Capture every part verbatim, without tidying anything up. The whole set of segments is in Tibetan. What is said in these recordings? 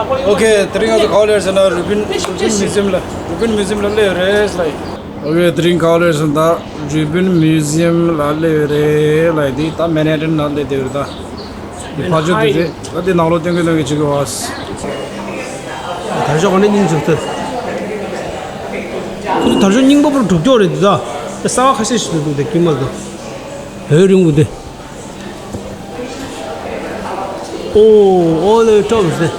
ཨོ་ཁེ། དེ་རིང་ང་ཚོ་ག་པར་སླེབས་ཟེར་ན། རུ་བིན། རུ་བིན་མིའུ་ཛི་ཡམ་ལ། རུ་བིན་མིའུ་ཛི་ཡམ་ལ་སླེབས་རེད་ལ། ཨོ་ཁེ། དེ་རིང་ག་པར་སླེབས་ཟེར་ན། ད་རུ་བིན་མིའུ་ཛི་ཡམ་ལ་སླེབས་རེད་ལ། དེ་ད་མན་ཧེ་ཊན་ནང་སླེབས་བསྡད་ཡོད་རེད་ད། དེ་ཕར་ཕྱོགས་དེ་རེད། ད་དེ་ནང་ལོགས་སྟོན་གི་སྟོན་གི་བྱེད་དགོས་པ། དར་ལྕོག་ག་ནས་རྙིང་བཅུག་ཐུབ། ཁོ་ཚོ་དར་ལྕོག་རྙིང་པ་པོར་གྲུབ་ཀྱོག་རེད་འདུག་ད། གསར་པ་ཁ་ཤས་ཤིག་འདུག་དེ་དཀྱུས་མ་འདུག་འོད་རིང་པོ་དེ། Oh, all the way top is there.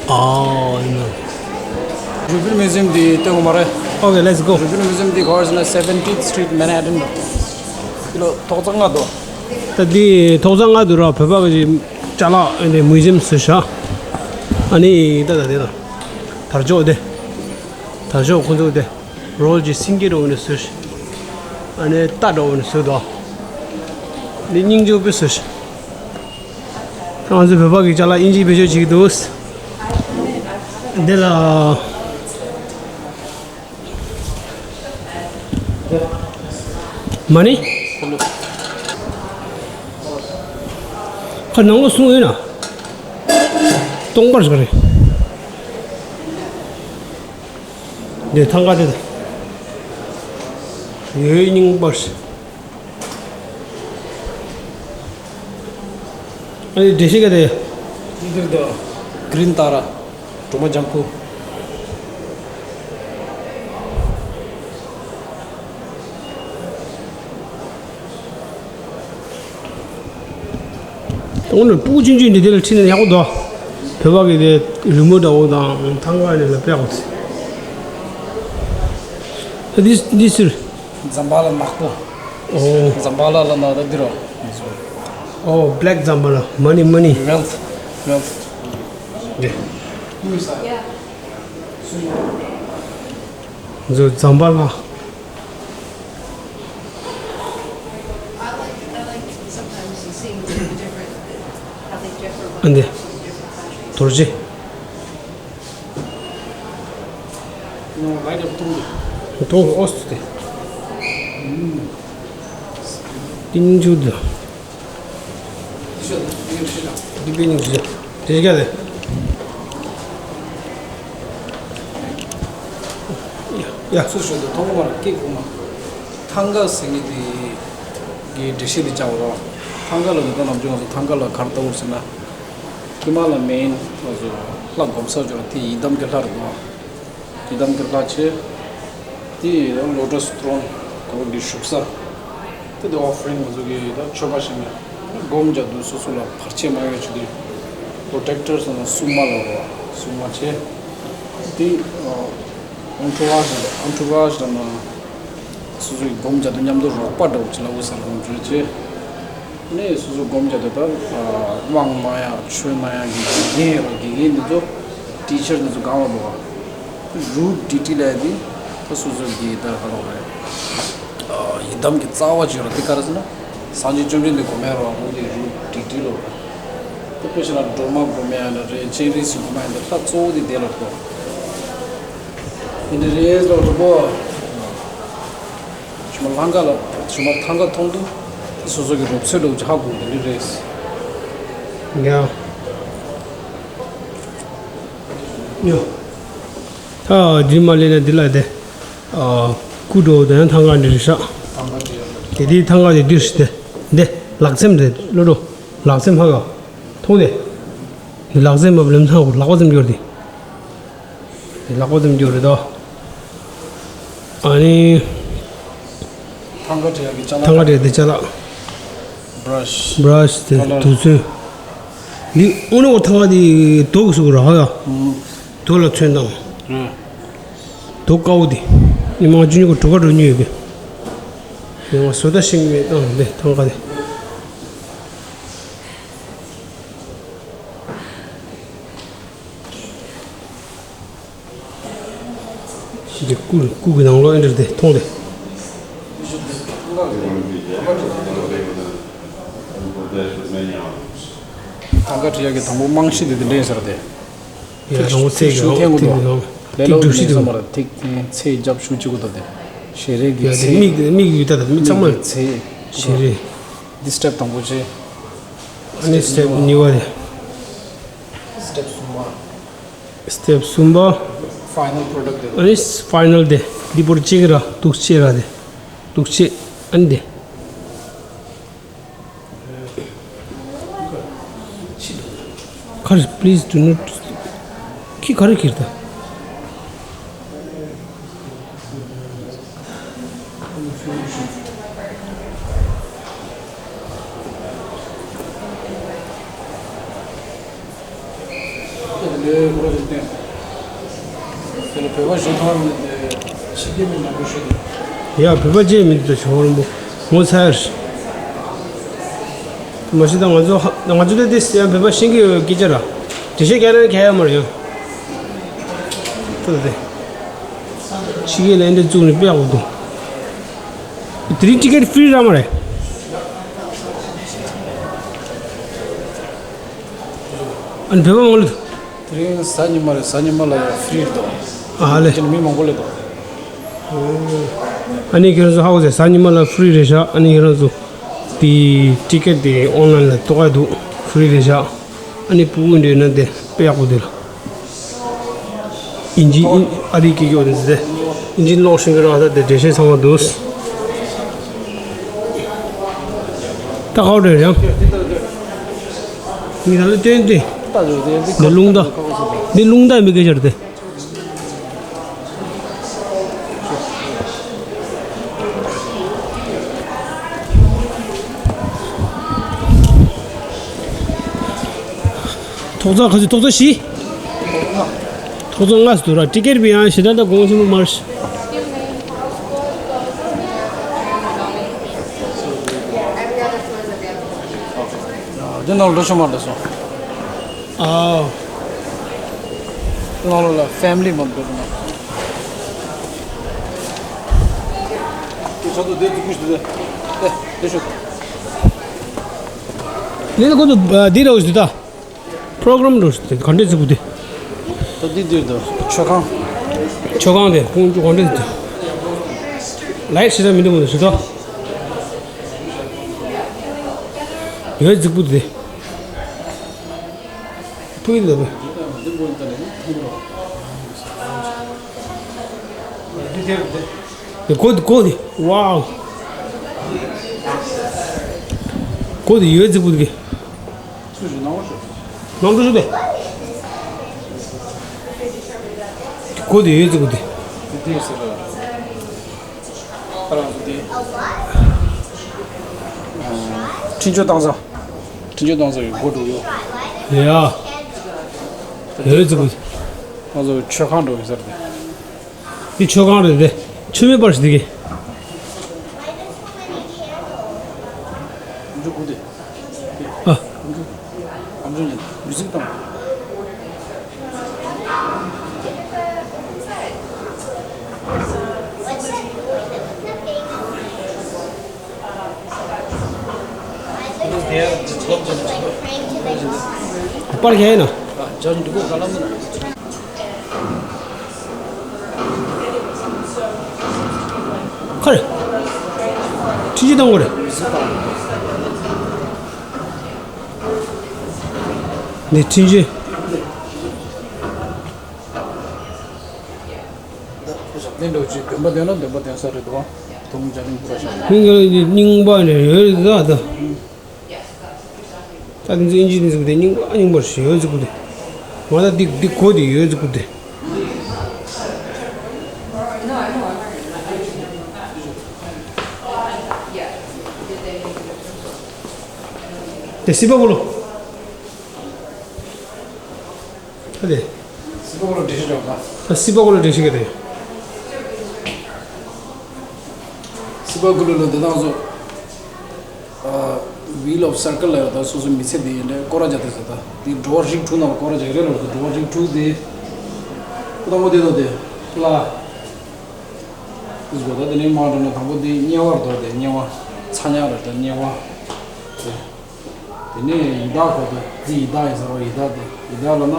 Oh, you know. རུ་བིན་མིའུ་ཛི་ཡམ་འདི་སྟོན་དགོས་མ་རེད། Okay, let's go. རུ་བིན་མིའུ་ཛི་ཡམ་འདི་ག་པར་ཟེར་ན། Seventeenth Street, Manhattan. འདི་ལ་ཐོག་བརྩེགས་ལྔ་འདུག་ད་འདི་ཐོག་བརྩེགས་ལྔ་འདུག་ར། བོད་པ་གི་ཅ་ལག་འདི་མིའུ་ཛི་ཡམ་བཟོས་ཤག་ཨ་ནི་ད་ད་འདི་ལ་དར་ལྕོག་དེ། དར་ལྕོག་ཁོ་ཚོ་དེ། རོལ་གྱི་སེང་གེ་འདྲ་བོ་ནས་བཟོས་ཤག་ཨ་ནི་རྟ་འདྲ་བོ་ནས་བཟོས་འདུག་འདི་རྙིང་བཅུག་པས་བཟོས་ཤག་ང་ཚོའི་བོད་པ་གི་ཅ་ལག་དབྱིན་ཇིའི་བེད་སྤྱོད་བྱེད་ཀྱི་འདུག་འདི་ལ་མ་ཎི། ཁ་ནང་ལོགས་གསུང་ཡོད་ན། སྟོང་པར་ཟེར་རེད། འདི་ཐང་ག་དེ་དང་། འོད་རྙིང་པར། ཨ་ནི་འགྲེལ་བཤད་ག་དེ། འདིར་དུ་གྷི་རིན་ཏཱ་ར། གྲོ་མ་ལྗང་ཁུ། དངོས་གནས་སྤུ་གུ་ཆུང་ཆུང་འདི་དེ་ལ་ཁྲིད་ན་ཡག་པོ་འདུག་བོད་པ་གི་དེ་རི་མོ་འདྲ་བོ་དང་ཐང་ག་ནས་ལ་དཔེ་ཡག་པོ་ཚེ། འདི་འདི་ཟེར། ཛམ་བྷ་ལ་ནག་པོ། ཨོ། ཛམ་བྷ་ལ་ལ་ན་ད་འདི་རོ། ཨོ། བྷེ་ལེག་ཛམ་བྷ་ལ། མ་ཎི། མ་ཎི། Wealth, wealth. འདི་ཛམ་བྷ་ལ། I like, I like sometimes seeing the different, how they differ. ཨ་འདི། རྡོ་རྗེ། ཏིང་ཅུ་དུ། འདི་པའི་སྙིང་རྗེ། དེ་ག་ལས། ཡ། ཚུར་ཞོག་དུ་ཐོག་མར་སྐད་གོ་མ། ཐང་ག་ཟེར་མཁན་དེ་གི་འགྲེལ་བཤད་དེ་བྱ་བ་རོགས། ཐང་ག་ལ་ད་ལྟ་ནམ་རྒྱུན་ང་ཚོ་ཐང་ག་ལ་ག་རེ་ལྟ་བུར་ཟེར་ན། དཀྱུས་མ་ལ་མེན་ང་ཚོ་ལྷ་སྒོམ་ས་སྦྱོར་དེ་ཡི་དམ་གྱི་ལྷ་རེད་དོ། ཡི་དམ་གྱི་ལྷ་ཆེ། དེ་ཡི་ལོ་ཊས་ཐོ་རོན་གོ་གི་བཞུགས་ས། དེ་དེ་ཨོ་ཕ་རིང་ང་ཚོ་གི་ད་མཆོད་པ་བྱེད་ནས་སྒོམ་རྒྱག་དུས་སོ་སོ་ལ་བར་ཆད་མ་ཡོང་བའི་ཆེད་དུ། པྲོ་ཊེག་ཊར་ཟེར་ན་སྲུང་མ་ལ་རོ། སྲུང་མ་ཆེ། དེ་ཨོན་ཊུ་རཱཇ་ཨོན་ཊུ་རཱཇ་ལ་ན། སོ་སོའི་སྒོམ་རྒྱག་དུས་མཉམ་དུ་རོགས་པ་འདྲ་བོ་ཅིག་ལ་འུ་ས་ལ་འོང་འགྲོ་ཆེ། ནས་སོ་སོ་སྒོམ་རྒྱག་དུས་ད་དབང་གནང་ཡ་ཆོས་གནང་ཡ་གི་དགེ་རྒན་ཡོད་ར། དགེ་རྒན་འདི་ཚོ་ཊི་ཆར་འདི་ཚོ་གང་ལ་འགྲོ་བ། རུ་ཌི་ཊི་ལབ་ཡ་དེ་ད་སོ་སོ་གི་ད་ག་ལ་རེད། ཡི་དམ་གྱི་རྩ་བ་ཅིག་ཡོད་ར། དེ་ག་རེ་ཟེར་ན་སངས་རྒྱས་བཅོམ་ལྡན་འདས་སྒོམ་ཡ་ར་བ། འོ་དེ་རུ་ཌི་ཊི་ལོ་ར། དེ་དཔེ་བཞག་ན་སྒྲོལ་མ་སྒོམ་ཡ་ལ་རེད། སྤྱན་རས་གཟིགས་སྒོམ་ཡ་ལ་ད་གཙོ་བོ་དེ་དེ་ལ་གོ། དེ་འདྲ་རེད་ལོ་རུ་པོ། ཞུ་མ་ལྷང་ག་ལ་ཞུ་མ་ཐང་ག་མཐོང་དུས་སོ་སོ་གི་རོབ་ཚོད་ལོ་ཅི་ཧ་གོ་དེ་འདྲ་རེད། ཡ། ཡོ། ད་འདི་མ་ལས་ན་འདི་ལ་དེ། ཨ། སྐུ་འགྲོ་དེ་ཐང་ག་འདི་རེད་ཤག་དེ་དེ་ཐང་ག་དེ་འདི་རེད་དེ། འདི་ལག་ཚེམ་རེད་ལོ་རོ། ལག་ཚེམ་ཧ་ག་མཐོང་དེ། ལག་ཟེར་མ་བ་ལེམ་ཐང་གོ་ལག་པ་ཙམ་འགྱུར་ཏེ། ལག་པ་ཙམ་འགྱུར་རེད་དོ། ཨ་ནི། ཐང་ག་བྲེ་ཡག་གི་ཅ་ལག་ཐང་ག་བྲེ་དེ་ཅ་ལག་བྷ་ར་ཤི། བྷ་ར་ཤི་དེ་ཀ་ལར། དུག་ཚོན། འདི་དངོས་གནས་ཐང་ག་དེ་དུག་གི་གཟུགས་ར་ཧ་ཡ། ཨུམ། དུག་ལ་ཚོན་དང་། རེད། དུག་དཀར་པོ་དེ། ཉི་མ་བཅུ་གཉིས་གོ་དྲུག་ག་འགྲོ་མྱོང་ཡོད་གི། ཉི་མ་བཟོ་ལྟ་ཤེས་མེད་དང་དེ་ཐང་ག་དེ། འདི་སྐུ་སྐུ་གི་ནང་ལོགས་ཨེ་འདྲ་དེ་མཐོང་དེ། ཐང་ག་བྲེ་ཡག་གི་དང་པོ་རྨང་གཞི་དེ་དེ་འདྲ་ཡིན་ས་རེད་དེ། ཡ་དང་པོ་ཚེ་གི་ཐིག་ཐེང་གི་ཐིག་དང་། ལེ་ལོ་ནས་སོ་མ་རེད། ཐིག་ཚེ་རྒྱབ་ཤུགས་ཆེ་གོ་ད་དེ། ཞལ་རས་ཀྱི་ཡ་དེ་ཚེ། མིག་དེ་མིག་ཡུལ་ད་དེ་མིག་ཚང་མ། མིག་གི་ཚེ། ཞལ་རས། འདི་སི་ཊེབ་དང་པོ་ཆེ། ཨ་ནི་སི་ཊེབ་གཉིས་པ་དེ། སི་ཊེབ་གསུམ་པ། སི་ཊེབ་གསུམ་པ། ཕའི་ནལ་པོ་རོ་ཌག་ཊི་དེ། ཨ་ནི་ཕའི་ནལ་དེ། འདི་བོར་གཅིག་ར་འདུག་གཅིག་ར་དེ། འདུག་གཅིག་ཨ་ནི་དེ། ག་རེ། please do not། ཁྱི་ག་རེ་ཁྱེར་ད། ཡ། བོད་པ་གཅིག་མེད་ན་ཡག་པོ་ཞིག་འདུག། ཡ། བོད་པ་གཅིག་མེད་འདུག་ཞོགས་རིན་པོ། ངོ་ཚ་ཡ་རེད། མ་གཞི་ད་ང་ཚོ་ཧ། ང་ཚོ་ད་དེ་ཡང་བོད་པ་ཤེས་ཀྱི་ཡོད་སྐད་ཆ་ར། འགྲེལ་བཤད་རྒྱག་ན་གལ་ཡོད་མ་རེད་ཡང་། ད་ད་དེ། ཕྱི་རྒྱལ་ལ་འདི་བཙུགས་ནས་དཔེ་ཡག་པོ་འདུག། དེ་རིང་ཊི་ཀེ་ཊི་ཕི་རི་རག་མ་རེད། ཨ་ནི་བོད་པ་མང་ལོས། དེ་རིང་གཟའ་ཉི་མ་རེད། གཟའ་ཉི་མ་ལ་ཡང་ཕི་རི་རེད་དོ། ཨ་ལེ། དེ་ནི་མི་མང་པོ་ལས་དོ། ཨ་ནི་ཁྱེད་རང་ཚོ་ཧ་གོ་ཟེར། གཟའ་ཉི་མ་ལ་ཕི་རི་རེད་ཤག། ཨ་ནི་ཁྱེད་རང་ཚོ་དེ་ཊི་ཀེ་ཊི་དེ་ཨོན་ལན་ལ་གཏོང་གི་འདུག། ཕི་རི་རེད་ཤག། ཨ་ནི་སྤུ་གུ་འདྲ་ཡོད་ན་དེ་དཔེ་ཡག་པོ་འདུག་ལ། ཨིན་ཇི། ཨིན། ཨ་རིའི་སྐད་ཀྱི་འོ་དེ་ཚོ་དེ། ཨིན་ཇི་ཀློག་ཤེས་ཀྱི་རེད་པ། ད་དེ་འགྲེལ་བཤད་ཚང་མ་འདུག། ད་ག་པར་འགྲོ་ཡ། མི་ད་ལོ་སྟོན་ཏེ། འདི་རླུང་རྟ། འདི་རླུང་རྟ་མི་སྐད་ཆ་རེད་དེ། ཐོག་རྩ་ག་ཚོད། ཐོག་རྩ་བཞི། ཐོག་རྩ་ལྔ་ཙམ་འདུག་ར། ཊི་ཀེ་ཊི་བི་ཡང་ཞེ་དྲག་ད་གོང་ཆེན་པོ་མ་རེད། དེ་ནང་ལོགས་ཤོག་མ་འགྲོ་སོང་། ཨའོ། ནང་ལོགས་ལ་ཕེ་མི་ལི་མང་པོ་འདུག་ན། དེ་ཚོ་དེ་ཚོ་ཀུ་ཤུ་དེ། དེ་དེ་ཤོག། ལེ་ལ་ཁོ་ཚོ་འདི་ར་འོ་ཞིག་ད། པྲོ་གྲམ་རོ་ཞིག་དེ་ག་འདྲས་ཚིག་པོ་དེ། ད་འདི་འདིར་དུ་མཆོད་ཁང་། མཆོད་ཁང་དེ་ཁོང་ཚོ་ག་འདྲས་ཚིག་དེ། ལའིཊ་ཞིག་ད་མི་འདུག་མོ་ཞིག་ད། ཡོད་ཚིག་པོ་དེ། ཕུག་ཡིན་ལ་བས། འདི་སྒོ་འདི་སྒོ་འདི། ཝའོ། སྒོ་འདི་ཡོད་ཚིག་པོ་འདི། ནང་དུ་ཞུགས་ཏེ། སྒོ་འདི་ཡོད་ཚིག་པོ་འདི། འདི་ཟེར་ར། ཁྱེད་རང་ཚོ་དེ། འཕྲིན་བཅོལ་བཏང་ས། འཕྲིན་བཅོལ་བཏང་ས་ཡོད་སྒོ་འགྲོ་ཡོད། ཡ། ཡོད་ཚིག་པོ། ང་ཚོ་མཆོད་ཁང་འགྲོ་ཡོད་ས་རེད། འདི་མཆོད་ཁང་རེད་དེ། མཆོད་མེ་སྤར་ཞིག་འདི་གི། འཇུག་དགོས་ཏེ། ཨ། འཇུག་ཨམ་ཅོག་ཉན། མུ་ཟིག་བཏང་། པར་རྒྱག་ཡིན་ན། ག་རེ། འཕྲིན་བཅོལ་བཏང་དགོས་རེད། འདི་འཕྲིན་བཅོལ། འདི་འགྲོ་ཅིག་འདོན་པ་འདོན་ན་འདོན་པ་འདོན་ས་རེད་དོ། དུང་རྒྱ་རིང་པོ་ཞིག་རྙིང་པ་ནས་ཡོད་རེད་ད་ད། ད་དེ་ཚོ་ཨིན་ཇི་ནས་ཟིག་དེ་རྙིང་པ་རྙིང་པ་ཞིག་ཡོད་ཟིག་གོ་དེ། ང་ད་འདི་འདི་གོ་དེ་ཡོད་ཟིག་གོ་དེ། དེ་སི་པ་གོ་ལོ། ཨ་དེ། སི་པ་གོ་ལོ་འགྲེལ་བཤད་རྒྱག་ད། ད་སི་པ་གོ་ལོ་འགྲེལ་བཤད་རྒྱག་དེ། སི་པ་གོ་ལོ་ལ་དེ་དང་སོ། Wheel of Circle ལ་ཡོད་ད། སོ་སོ་མི་ཚེ་དེ་ཡིན་འདྲ་སྐོར་ར་རྒྱག་དེ་ཟེར་ད། དེ་འགྲོ་བ་རིགས་དྲུག་ནང་ལ་སྐོར་ར་རྒྱག་རེད་ལོ། དེ་འགྲོ་བ་རིགས་དྲུག་དེ། ཁོ་དང་པོ་དེ་དང་དེ་ལ། དེ་ཟེར་ད། དེ་ནས་མར་འགྲོ་ན་དང་པོ་དེ་དམྱལ་བ་རེད་དོ། དེ་དམྱལ་བ། ཚ་དམྱལ་རེད་ད། དམྱལ་བ། དེ། དེ་ནས་ཡི་དྭགས་གོ་དེ། དེ་ཡི་དྭགས་ཡིན་ཟེར་བ། ཡི་དྭགས་དེ། ཡི་དྭགས་ལ་ན།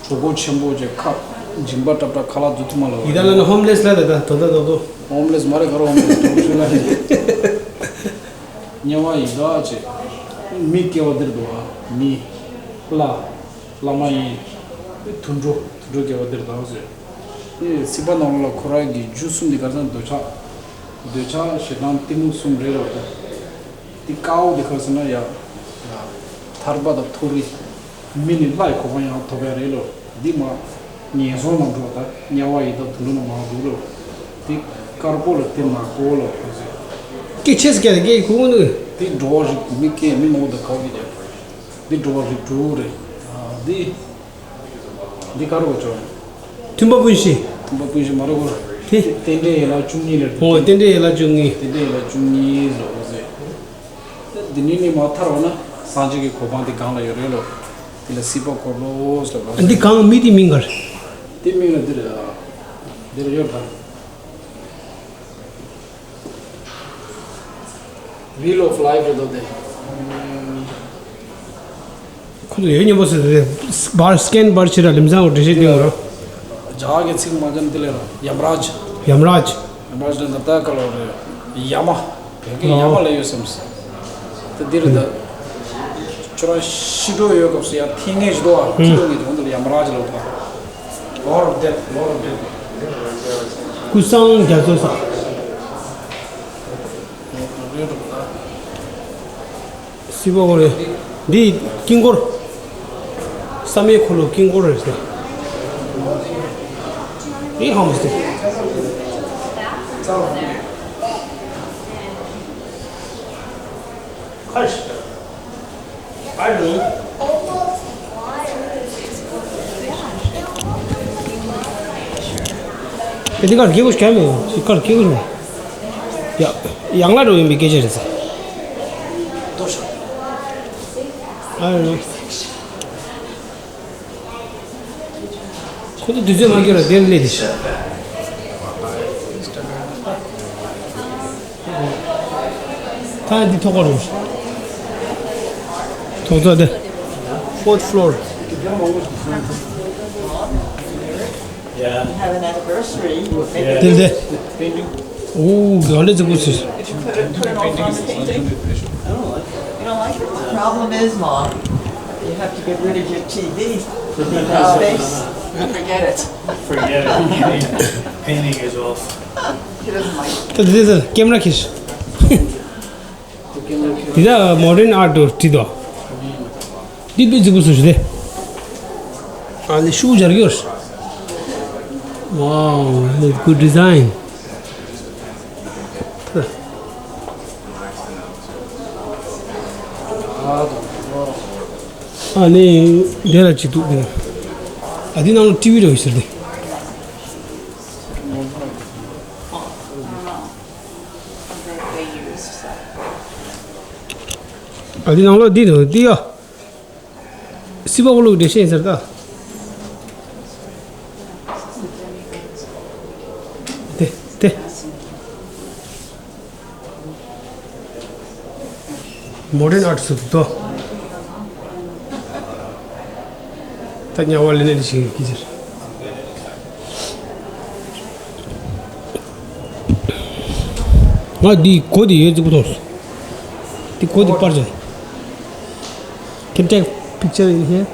གྲོགས་པོ་ཆེན་པོ་ཅེ་ཁ། འཇིམ་པ་ཏྲབ་ཏྲབ་ཁ་ལག་བཟོ་ཐུབ་མ་ལ་བ། ཡི་དྭགས་ལ་ན་ཧོམ་ལེས་ལ་ད་ད་དོ་ད་དོ་དོ། ཧོམ་ལེས་མ་རེད། ག་རེ་ཧོམ་ལེས་དོ་ཤུ་ལ་རེད། དམྱལ་བ་ཡི་དྭགས་ཅེ། མི་སྐྱེ་བ་འདིར་འདུག་ཨ། མི། ལྷ། བླ་མ་ཡིན། དུད་འགྲོ། དུད་འགྲོ་དགེ་བ་འདིར་དང་ཟེར། དེ་སྲིད་པ་ནང་ལོགས་ལ་ཁོ་རང་གི་རྒྱུ་གསུམ་འདི་ག་ཚང་འདོད་ཆགས། འདོད་ཆགས་ཞེ་སྡང་གཏི་མུག་གསུམ་རེད་ལབ་དང་། འདི་དཀར་པོ་འདི་ག་ཟེར་ན་ཡ། ཐར་པ་དང་མཐོ་རིས། མི་ནི་ལྷའི་གོ་འཕང་ཡང་ཐོབ་ཡ་རེད་ལོ། འདི་མ། ངན་སོང་ལ་འགྲོ་ད་དམྱལ་བ་ཡི་དྭགས་དུད་འགྲོ་ལ་མ་འགྲོ་ལོ། འདི་དཀར་པོ་ལ་འདི་ནག་པོ་ལ་ག་ཟེར། སྐད་ཆེ་ས་སྐད་དེ་སྐད་ཁུག་ཁུག་འདུག་འདི་འགྲོ་བ་རིགས་མི་སྐད་མི་མང་པོ་དང་ག་བ་གི་རེད། འདི་འགྲོ་བ་རིགས་དྲུག་རེད། འདི། འདི་ག་རེ་བ་ཅོ། མཐུན་པ་ཀུན་ཤེས། མཐུན་པ་ཀུན་ཤེས་མ་རེད་གོ། དེ། རྟེན་འབྲེལ་ཡན་ལག་བཅུ་གཉིས་ལས། འོ་རྟེན་འབྲེལ་ཡན་ལག་བཅུ་གཉིས། རྟེན་འབྲེལ་ཡན་ལག་བཅུ་གཉིས་ལོ་ཟེར། འདི་ནི་ནི་མ་ཐར་བ་ན་སངས་རྒྱས་ཀྱི་གོ་འཕང་འདི་གང་ལ་ཡོད་རེད་ལོ། འདི་ལ་སྲིད་པ་འཁོར་ལོ་ཟེར་ལོ། འདི་གང་མི་དེ་མིང་ག་རེད། འདི་མིང་ལ་འདིར། འདིར་ཡོད་ད། Wheel of Life རེད་དོ་དེ། ཁོ་ཚོ་ཡོད་སྙན་པོ་ཟེར་དེ། སི་ཀེན་པར་ཕྱི་ར་ལིམ་སང་འོ་འགྲེལ་བཤད་སྟོན་རོགས། ཇག་གི་ཚིག་མ་ཅན་དེ་ལས་ར་ཡམ་རཱཇ། ཡམ་རཱཇ། ཡམ་རཱཇ་ལ་ནི་ད་ག་ལོ་རེད། ཡ་མ། བོད་སྐད་ཡ་མ་ལ་ཡོད་སེམས་སེ། དེ་འདིར་ད། ཁྱོད་རང་ཤི་འགྲོ་ཡོད་སྐབས་སུ་ཡང་འཐེན་ངེས་ཤི་འགྲོ་བ། ཁྱི་འགྲོ་ངེས་དོན་དུ་ཡམ་རཱཇ་ལ་ད། Lord of Death, Lord of Death. ཀུན་བཟང་རྒྱ་མཚོ་ས། སྲིད་པ་འཁོར་ལོ། འདི་དཀྱིལ་འཁོར། བསམ་ཡས་འཁོར་ལོ་དཀྱིལ་འཁོར་རེད་ཟེར། འདི་ཧ་མ་སྟེ། དེ་དེ་གར་སྐྱེ་བོ་སྐྱེ་མེད་ཡོད་དེ་གར་སྐྱེ་བོ་མེད། ཡ། ཡང་ལ་འགྲོ་ཡིན་པའི་སྐད་ཆ་རེད་ཟེར། ཨ་རེད། ཁོ་ཚོ་དུས་ཚོད་མ་འཁྱོལ་ལ་དེར་སླེབས་ཏེ། ད་འདི་ཐོག་ཁར་རུ། ཐོག་ཐོག་དེ། Fourth floor. Yeah. We have an anniversary. དེ་འདི། Painting. Oh, ག་ལེ་ཙི་གུ་སི། If you put it, put it on, on the painting. Oh, you don't like it? The problem is, Mom, you have to get rid of your T V. Space. Forget it. Forget it. Painting, painting is off. He doesn't like it. དེ་དེ་དེ་ཀེམ་ར་ཁིས། འདི་ད་མོ་ཌན་ཨར་ཊི་འདུག་བྲིས་འདུག་འདི་དཔེ་ཙི་གུ་སི་ཞིག་རེད། ཨ་ནི་ཤུགས་སྦྱར་གྱི་ཡོད། Wow, that's good design. ཨ་ནི་འདི་ལ་ཅིག་འདུག་འདི། ཨ་འདི་ནང་ལ་ཊི་ཝི་འདྲ་བོ་ཞིག་རེད། ཨ་འདི་ནང་ལོགས་འདི་རེད་འདི་ཡ། སྲིད་པ་འཁོར་ལོ་གི་འགྲེལ་བཤད་ཡིན་ཟེར་ད། དེ་དེ། མོ་ཌན་ཨར་ཊི་ཟེར་དུས་དོ། ད་དམྱལ་བ་ལས་ནས་ལས་ཤིག་གི་ཟེར། ང་འདི་གོ་དེ་ཡོད་ཙི་པོ་མཐོང་སོང་། འདི་གོ་དེ་པར་བྱུང་། Can take picture in here?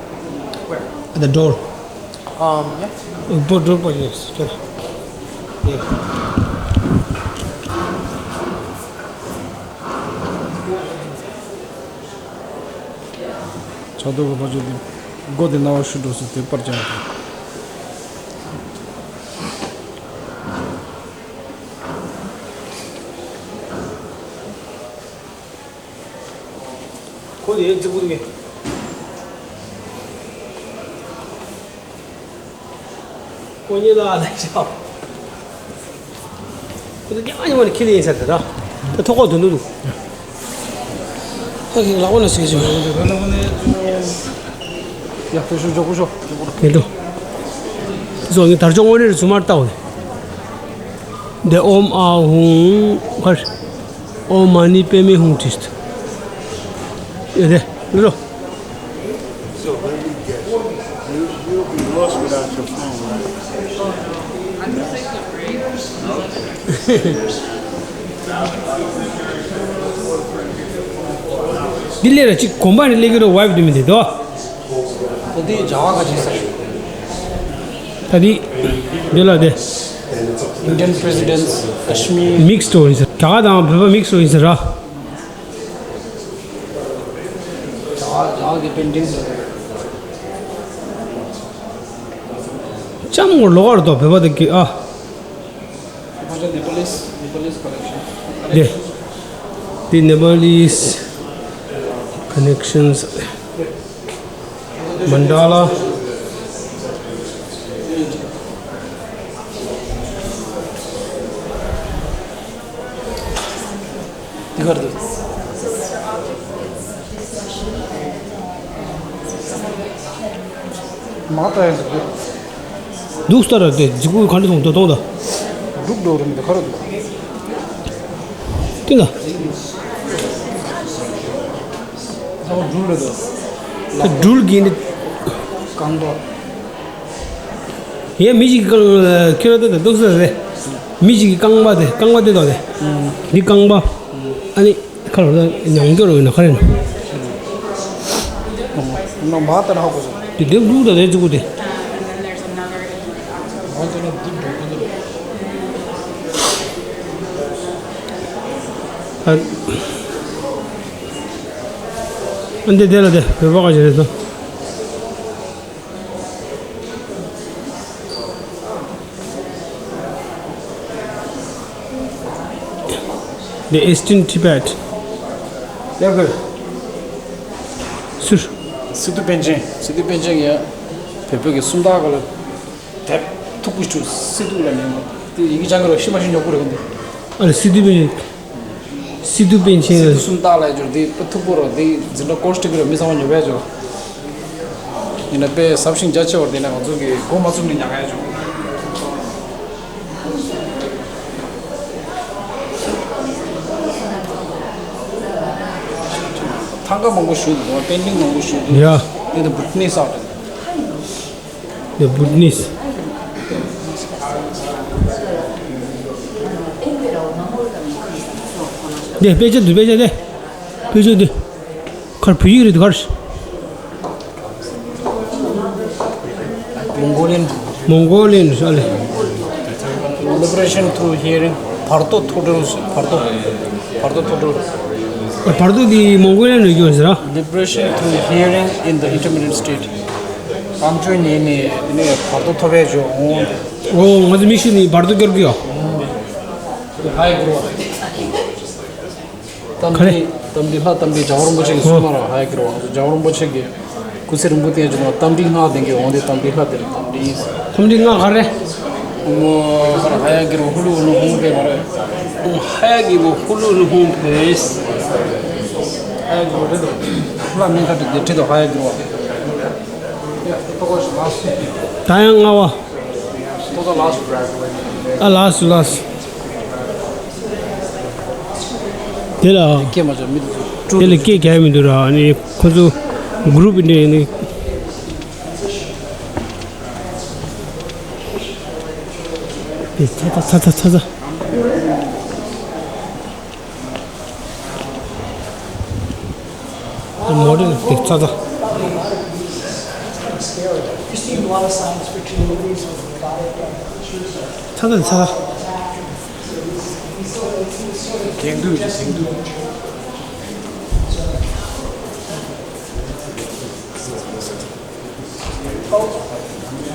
Where? At the door. Um, yeah. Door, door, yes. Sure. Yeah. ཆགས་སྡང་གི་བར་ཆད་དེ། སྒོ་དེ་རྣ་བ་ཤུ་འགྲོ་སོང་དེ་པར་བྱ་ཡ་དང་། ཁོ་དེ་ཙི་གུ་དེ། ཁོ་གཉིས་ལ་ལས་ཤག་ཁོ་ཚོ་རྐྱང་རྐྱང་ནས་ཁྱེར་ཡིན་ཟེར་ཏེ་ར། ད་ཐོག་ཁོག་དུ་འདུག་འདུག་ད་ཁྱེད་ལག་པ་ན་ཟེར་གྱི་ཡ་ཕེ་ཤུ་ཇོ་ཀུ་ཤོ། མི་འདུག་བཟོ་ངའི་དར་ལྕོག་དངོས་གནས་རུ་ཚུར་མར་བལྟའོ། འདི་ཨོམ་ཨ་ཧུང་ཧར། ཨོམ་མ་ཎི་པདྨེ་ཧཱུྃ་ཏིཥྛ། ཡོད་དེ། འདི་རོ། So let me guess. You, you'll be lost without your phone, right? འདི་ལས་ར་གཅིག་གོམ་པ་རེ་སླེབས་ཀྱི་རེད། ཝའིབ་དེ་མི་འདི་དོ། ད་འདི་རྒྱ་གར་ག་ཅིག་ས་རེད། ད་འདི་འདི་ལ་དེ། Indian President's Kashmir. མིག་སི་འགྲོ་ཡིན་ཟེར། རྒྱ་གར་དང་བོད་པ་མིག་སི་འགྲོ་ཡིན་ཟེར་ར། རྒྱ་གར་རྒྱ་གར་གི་པེན་ཊིང་ཟེར། ལྕམ་ངོར་ལོག་གར་དོ་བོད་པ་དེ་གི་ཨ། Nepalese, Nepalese collection. དེ། དེ་Nepalese connections. Mandala. དེ་གར་དུ། མ་ལྟ་ཡང་འདུག་ལྟ་ར་དེ་འཇིགས་སྐུལ་ག་འདྲ་སོང་དོ་གཏོང་ད། འབྲུག་འགྲོ་རུ་མི་འདུག་ག་ར་འདུག་དེ་ན། ད་འབྲུག་ལ་འདུག་ད་འབྲུག་གི་ནི། རྐང་པ། ཡ་མི་ཞིག་གི་རྐང་ཁྱོད་ར་དེ་ད་འདུག་ས་རེད། མི་ཞིག་གི་རྐང་པ་དེ་རྐང་པ་དེ་དོ་དེ། འདི་རྐང་པ། ཨ་ནི། ཁ་ལོ་ད་ཉང་སྐྱོར་ཡོད་ན་ཁ་རེ་ན། ནོ་མ་ལྟ་ན་ཧ་གོ་སོང་། དེ་དེ་འདུག་ད་དེ་ཙུ་གུ་དེ། ཨ། ཨ་འདི་དེ་ལ་དེ་བོད་པ་ག་ཞིག་རེད་དོ། The Eastern Tibet. ཡག་གི། ཟུར། སི་ཏུ་པཎ་ཆེན། སི་ཏུ་པཎ་ཆེན་ཡ། བོད་པའི་གི་སུམ་རྟགས་ག་ལ། དེབ་མཐུག་པོ་ཞིག་སི་ཏུ་ལ་ནས་མ། དེ་ཡི་གེ་སྦྱང་གི་རོ་ཤི་མ་ཤི་ཉོག་པོ་རེད་འདི། ཨ་ལ་སི་ཏུ་པཎ་ཆེན། སི་ཏུ་པཎ་ཆེན། སི་ཏུ་སུམ་རྟགས་ལ་འབྱོར་དེ་པ་ཐུག་པོ་རོ་དེ་འཛིན་གྲྭ་ཀོར་སི་ཊི་གི་རོ་མི་ཚང་མ་ཉོ་བས་འབྱོར། ཡིན་ན་དཔེ་ཟབ་ཞིང་རྒྱ་ཆེ་བར་དེ་ན་ང་ཚོ་གི་མགོ་མ་ཚུགས་ནས་ཉག་ཡ་འབྱོར། ཐང་ག་མང་པོ་ཞུ་འདུག་པེན་ཊིང་མང་པོ་ཞུ་འདུག་ཡ། དེ་ད་བུ་ནི་ས་རེད། The Bhutanese. དེ་དཔེ་ཆ་འདི་དཔེ་ཆ་དེ། དཔེ་ཆ་འདི། ཁར་བོད་ཡིག་རེད་འདུག་གར། Mongolian. Mongolian ཨ་ལེ། Liberation through hearing. བར་དོ་ཐུགས་སྒྲུབ། བར་དོ། བར་དོ་ཐུགས་སྒྲུབ། བར་དོ་འདི་མོང་གོ་ལི་ཡན་ནས་བསྒྱུར་ཟེར་ར། Liberation through hearing in the intermediate state. གཏམ་བརྗོད་ཉན་ནས་ནས་བར་དོ་ཐོབ་པའི་ཇོ་འོང་། ཨོ་ང་ཚོ་མི་ཤི་ནི་བར་དོ་སྐྱོར་གི་ཡོད། ཧའི་གུ་རུ། གཏམ་ག་རེ། འདི་གཏམ་འདི་ལྷ་གཏམ་འདི་རྒྱལ་བ་རིན་པོ་ཆེ་གིས་གསུངས་མ་ར། ཧའི་གུ་རུ་ང་ཚོ་རྒྱལ་བ་རིན་པོ་ཆེ་གིས་སྐུ་ཚེ་རིང་པོ་བསྟན་བཅུག་ན། གཏམ་འདི་སྔགས་ལྡན་གྱི་འོང་དེ་གཏམ་འདི་ལྷ་དེར་གཏམ་འདི་ཡིན། གཏམ་འདི་སྔགས་ག་རེ། ཨོཾ་ཧ་ར་ཧ་ཡ་གི་རོ་ཧུ་ལུ་ཧུ་ལུ་ཧུམ་ཕེ་མ་རེད། ཨོཾ་ཧ་ཡ་གི་རོ་ཧུ་ལུ་ཧུ་ལུ་ཧུམ་ཕེ། ཧ་ཡ་གི་རོ་རེད་དོ། ལ་མིན་ཁ་དྲི་དེ་ཁྲི་དོ་ཧ་ཡ་གི་རོ། ད་ཡང་ལྔ་བ། ཨ་ལགས་སོ་ལགས་སོ། དེ་ལ། སྐད་མ་ཆོག་མི་འདུག་དེ་ལ་སྐད་རྒྱག་མི་འདུག་ར། ཨ་ནི་ཁོ་ཚོ་གུ་རུབ་འདྲ་ཡིན་ནི། དེ་ཚ་ཚ་ཚ་ཚ་ཚ། མོ་ཊ་དེ་ཚ་ཚ། ཚ་ཚ་ཚ་ཚ། དེང་དུས་ཀྱི་དེང་དུས།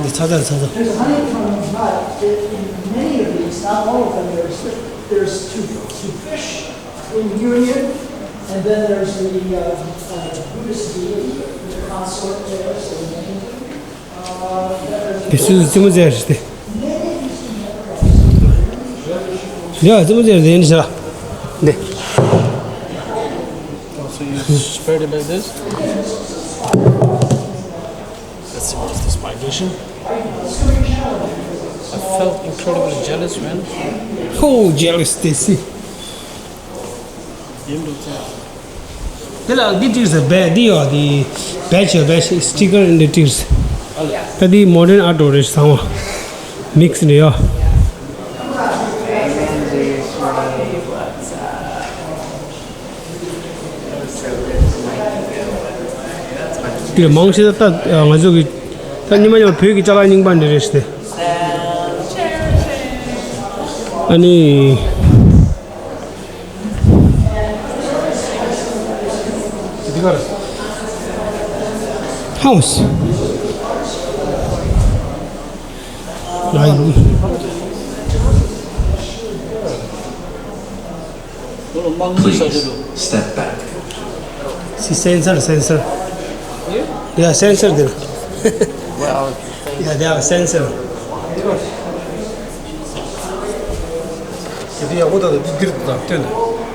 འདི་ཚ་ཚ་ཚ་ཚ། There's a honeycomb, but in many of these, not all of them, there's, there's two, two fish in union, and then there's the uh, uh, Buddhist deity, the consort there, so the main, uh, འདི་སུ་རྩེད་མོ་རྩེ་ཡ་རེད་དེ། ཡ་རྩེད་མོ་རྩེ་ཡ་རེད་ནི་ཤ། འདི། So you spread it like this. Let's see what is this vibration. I felt incredibly jealous, man. Oh, jealous, they see. དེ་ལ་འདི་ཏིག་ཟེར་བེ་འདི་ཡོད་འདི་བེ་ཆེ་བེ་ཆེ་སི་ཊི་ཀར་འདི་ཏིག་ཟེར། ད་འདི་མོ་ཌན་ཨར་ཊི་རེད་ཚང་མ་མིག་སི་ནས་ཡོད། དེ་མང་ཆེ་ད་ད་ང་ཚོ་གི་ད་ཉི་མ་ཉི་མ་བོད་ཀྱི་ཅ་ལག་རྙིང་པ་འདི་རེད་ཟེར་ཏེ། ཨ་ནི། འདི་ག་རེད། House. Right. Please step back. See, sensor, sensor. Yeah, sensor there. Well, yeah, they have a sensor. དེ་ཡག་པོ་དང་དེ་འདིར་དང་སྟོན་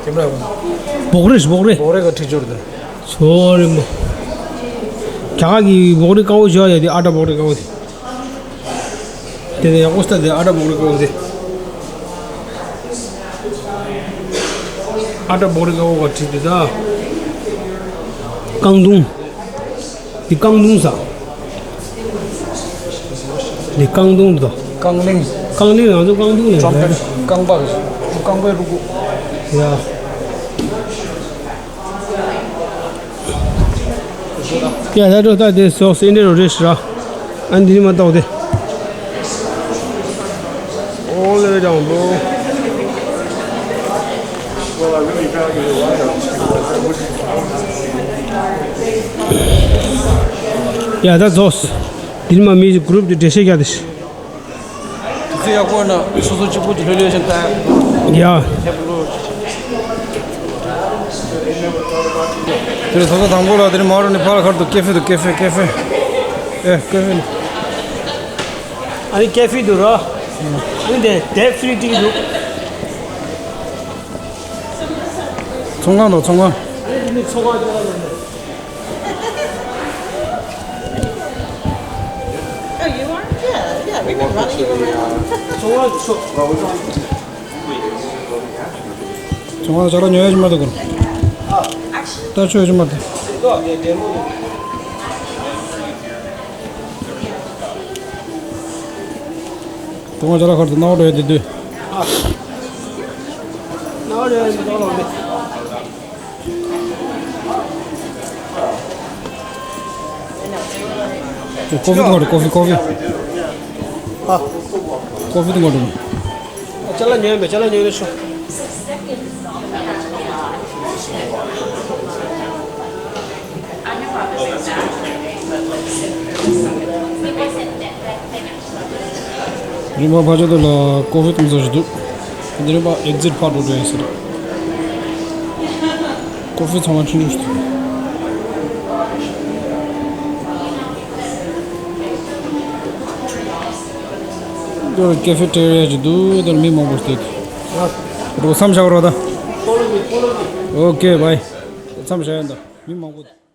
དེ་མ་ཡག་པོ། སྦོག་རེ་སྦོག་རེ། སྦོག་རེ་ག་ཁྲིད་འབྱོར་དེ། ཚོ་རེ་མོ། རྒྱ་གར་གྱི་སྦོག་རེ་དཀར་པོ་ཞོ་ཡ་དེ་ཨ་ཏྲ་སྦོག་རེ་དཀར་པོ་དེ། དེ་ནས་ཡག་པོ་སྟ་དེ་ཨ་ཏྲ་སྦོག་རེ་དཀར་པོ་དེ། ཨ་ཏྲ་སྦོག་རེ་དཀར་པོ་ག་ཁྲིད་དེ་ད། རྐང་དུང་། འདི་རྐང་དུང་ཟ། འདི་རྐང་དུང་དོ། རྐང་གླིང་། རྐང་གླིང་ང་ཚོ་རྐང་དུང་ལ་ཟ། ཊམ་པེཊ། རྐང་པ། རྐང་པའི་རུ་གུ། ཡ། ཡ་ད་འགྲོ་ད་དེ་སོགས་ཨིན་ཌི་རོ་རེ་ཤི་ར། ཨ་འདི་ནི་མ་གཏོགས་དེ། All the way down, bro. Yeah, that's us. འདི་ནི་མ་མི་གུ་རུབ་དེ་འགྲེལ་བཤད་རྒྱག་དེ། དེ་ཚོ་ཡག་པོ་ན་སོ་སོ་གཅིག་པུ་གྱི་ལྷོད་ལྷོད་བཞིན་ལྟ། ཡ། དེ་རིང་ཐོག་ཐོག་དང་པོ་ལ་དེ་རིང་མ་རུ་ནས་ཕར་ཁར་དུ་ཀེ་ཧྥེ་དུ་ཀེ་ཧྥེ་ཀེ་ཧྥེ། ཨེ་ཀེ་ཧྥེ། ཨ་ནི་ཀེ་ཧྥེ་འདུག་ར། ཨ་ནི་དེ་དེབ་ཧྥི་རི་ཏི་འདུག་ཚོང་ཁང་དང་ཚོང་ཁང་། ཨ་ནི་དེ་ནི་ཚོང་ཁང་ཅོག་ལ་ཡོད། Oh, you are? Yeah, yeah, we've been running you around. ཚོང་ཁང་ཅོག་ཚོང་ཁང་ཅོག་ལ་ཉོ་ཡ་ཅི་མ་འདུག་གོ། ད་ཆོས་ཅི་མ་འདུག་དུང་བ་ཅ་ལག་ཁར་དུ་སྣང་བ་འགྲོ་ཡ་དེ་དུས། སྣང་བ་འགྲོ་ཡ་དེ་དུས་ལོག་མེད། ཀོ་ཧྥི་དུང་བ་འགྲོ། ཀོ་ཧྥི་ཀོ་ཧྥི། ཨ། ཀོ་ཧྥི་དུང་བ་འགྲོ། ཅ་ལག་ཉོས་མེད། ཅ་ལག་ཉོས་རེད་ཤོག་རིམ་པ་ཕ་ཆ་དུ་ལ་ཀོ་ཧྥི་གཏོང་ས་ཞིག་འདུག་དེ་རིམ་པ་ཨེག་ཛིཊ་ཕར་འགྲོ་འགྲོ་ཡིན་ཟེར། ཀོ་ཧྥི་ཚང་མ་ཆུང་ཆུང་ཞིག་འདུག་འདིར་ཀེ་ཧྥེ་ཊེ་རི་ཡ་ཅིག་འདུག་དེར་མི་མང་པོ་ཞིག་འདུག་རོགས་མཚམས་བཞག་རོགས་ད། ཨོ་ཀེ་བྷའི། མཚམས་བཞག་ཡོད་ད། མི་མང་པོ།